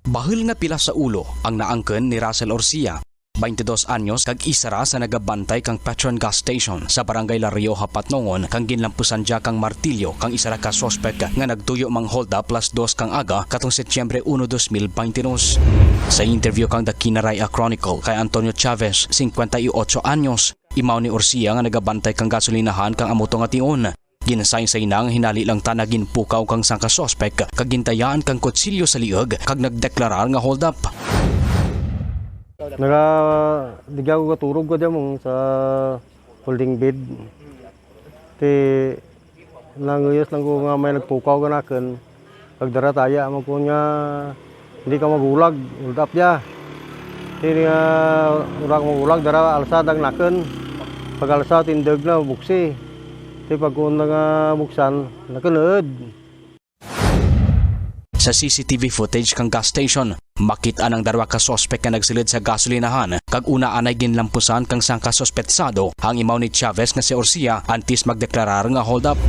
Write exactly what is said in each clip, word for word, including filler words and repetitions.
Bahul nga pilas sa ulo ang naangkon ni Russell Orsia, baynte dos anyos, kag isara sa nagabantay kang Petron gas station sa Barangay La Rioja, Patnongon, kang ginlampusan dya kang martilyo kang isara ka suspek nga nagtuyo mang hold up alas dos kang aga katong Setyembre uno, dos mil baynte dos. Sa interview kang The Kinaray-a Chronicle kay Antonio Chavez, singkwenta y otso anyos, imaw ni Orsia nga nagabantay kang gasolinahan kang amo to nga tion, ginsaysay na nga hinali lang tana ginpukaw kang sangka suspek kag gintayaan kang kutsilyo sa liog kag nagdeklarar nga hold up. Naga, digya ko gaturog kadya mong sa folding bed. Ti, nanguyos lang ko nga may nagpukaw kanakun. Kag dara taya, magkuon nga, hindi ka magulag, hold up dya. Ti nga, wara ka magulag, dara alsa dang nakun. Pag alsa, tindog na, buksi. Ti pagkuon na nga buksan, nakun ed. Sa C C T V footage kang gas station, makit-an ang darwa ka suspek nga nagsulod sa gasolinahan, kag una anay ginlampusan kang sangka suspetsado ang imaw ni Chavez nga si Orsia antes magdeklarar nga hold up.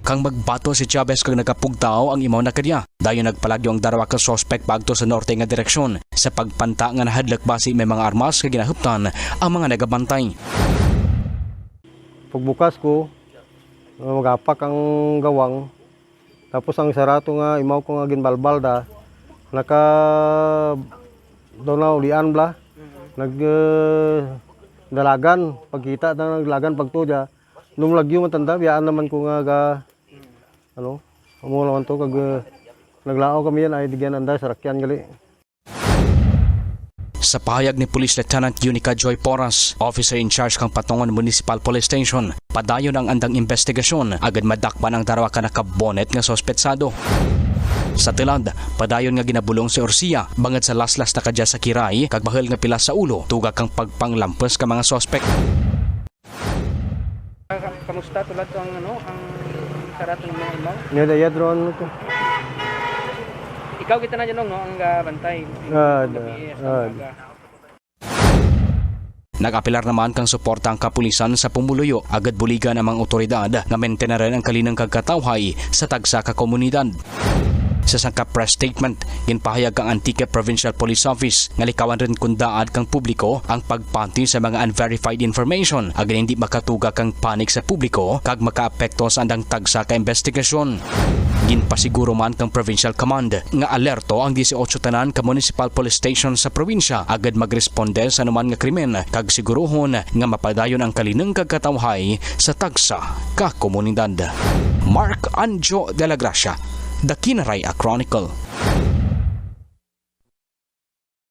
Kang magbato si Chavez kag nagapugtaw ang imaw na kadya. Dayon nagpalagyo ang darwa ka suspek paagto sa norte nga direksyon, sa pagpanta nga nahadlok basi may mga armas nga ginahuptan ang mga nagabantay. Pagbukas ko, nga magapak ang gawang, tapos ang isara to nga imaw ko nga ginbalbal da, naka, daw na ulian bala. Nag, eh, dalagan, pagkita da nagdalagan pagtuo dya. Nung lagyo man tanda, biyaan na man ko nga ga, ano, amo na man to, kag, eh, naglakaw kami dyan, ay digyan anda, sarakyan gali. Sa pahayag ni Police Lieutenant Unica Joy Porras, officer in charge kang Patnongon Municipal Police Station, padayon ang andang imbestigasyon agud madakpan ang darwa ka naka-bonnet nga suspetsado. Sa tulad, padayon nga ginabulong si Orsia bangud sa laslas na kadya sa kiray kag bahul nga pilas sa ulo, tuga kang pagpanglampus ka mga suspek. Ka-, kamusta tulad to ang, ano, ang isara to nga imaw? Nga dayad ron to. Ikaw gid tana dyan, no, ang, ah, bantay. Ah, gabii, ah, sa aga. Nag-apelar naman kang suporta ang kapulisan sa pumuluyo, agud buligan ang mga awtoridad nga mentenarun ang kalinung kag katawhay sa tagsa ka komunidad. Sa sangka press statement, ginpahayag kang Antique Provincial Police Office nga likawan run kon daad kang publiko ang pagpati sa mga unverified information, agud indi makatuga kang panic sa publiko kag makaapekto sa andang tagsa ka imbestigasyon. Ginpasiguro man kang Provincial Command nga alerto ang disiotso tanan ka municipal police station sa probinsya agud magresponde sa anuman nga krimen kag siguruhon nga mapadayon ang kalinung kag katawhay sa tagsa ka komunidad. Mark Anjo de la Gracia, The Kinaray-a Chronicle.